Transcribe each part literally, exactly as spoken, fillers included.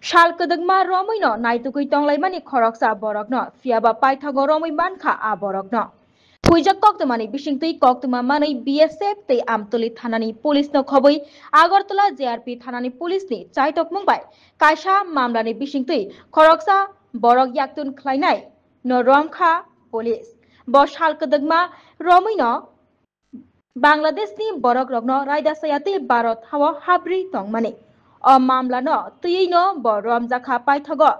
Sal kwdwkma romwi no naitugwi tonglaimani khoroksa borokno, phiyaba paithago romwi mankha a borokno. Huijak koktwmani bisingtwi koktwma manwi B S F tei Amtoli thanani police no khobwi Agartala J R P thanani police ni chaitokmung bai kaisa mamlani bisingtwi khoroksa borok yaktun khlainai no romkha police. Bo sal kwdwkma romwi no Bangladesh ni borok rokno raida saya tei Bharat hao habri tongmani. O mamla no twiwi no bo romjakha paithago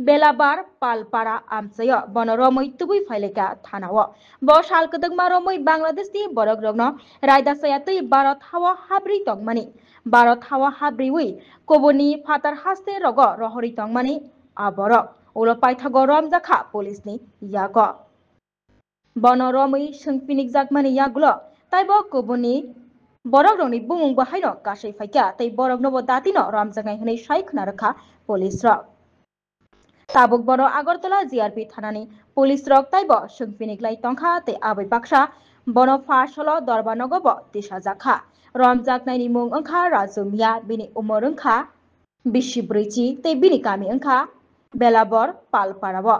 Belabar Palpara amchaio bono romwi tubui phaileka thanao. Bo sal kwdwkma romwi Bangladesh ni borok rokno raida saya tei Bharat hao habri tongmani. Bharat hao habriwi kubuni phatar haste rogo rohorwi tongmani a borok ulo paithago romjakha police ni yago. Bono romwi swngpinikjakmani yagulo taibo kubuni borok rokni bumung bo haino kasai phaikha tei borok nobo datino romjaknai hwnwi sai khna rwkha police rok. Tabuk bono Agartala G R P thanani police rok taibo swngpiniklai tongkha tei aboi baksa bono pha solo dorba nogo bo tisajakha. Romjaknaini mung wngkha Raju Miya, bini umor wngkha bisi brwichi tei bini kami wngkha Belabor Palparao.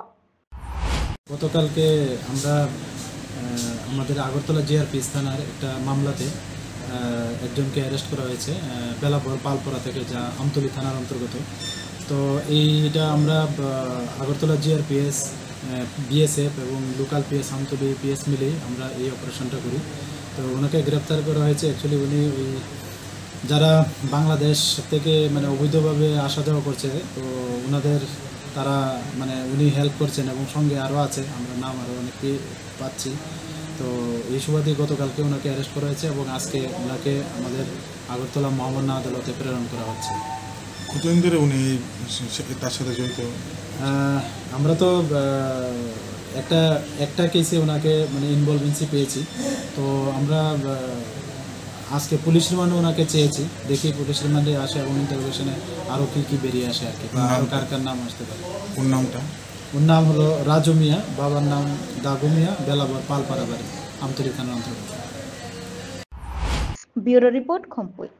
গতকালকে আমরা আহ, আমাদের আগরতলা জিআরপিএস থানার একটা মামলাতে আহ, একজনকে অ্যারেস্ট করা হয়েছে আহ, বেলাবর পালপাড়া থেকে, যা আমতলী থানার অন্তর্গত। তো এইটা আমরা আহ, আগরতলা জিআরপিএস, বিএসএফ এবং লোকাল পিএস, আমতলী পিএস মিলেই আমরা এই অপারেশনটা করি। তো ওনাকে গ্রেপ্তার করা হয়েছে। অ্যাকচুয়ালি উনি ওই যারা বাংলাদেশ থেকে মানে অবৈধভাবে আসা যাওয়া করছে, তো ওনাদের তারা মানে উনি হেল্প করছেন এবং সঙ্গে আরও আছে, আমরা নাম আরও অনেককে পাচ্ছি। তো এই সুবাদে গতকালকে ওনাকে অ্যারেস্ট করা হয়েছে এবং আজকে ওনাকে আমাদের আগরতলা মহামান্য আদালতে প্রেরণ করা হচ্ছে। কতদিন ধরে উনি সে-, তার সাথে জড়িত? আহ, আমরা তো আহ, একটা একটা কেসে ওনাকে মানে ইনভলভেন্সি পেয়েছি। তো আমরা আহ, আজকে পুলিশ রিমান্ডে ওনাকে চেয়েছি, দেখি পুলিশ রিমান্ডে আসে এবং ইন্টারোগেশনে আরও কী কী বেরিয়ে আসে আর কি, বা আরও নাম? কার কার নাম আসতে পারে। কোন নামটা? ওর নাম হলো রাজু মিয়া, বাবার নাম দাগু মিয়া, বেলাবর পালপাড়া বাড়ি, আমতলী থানার অন্তর্গত। Bureau report, Khumpui.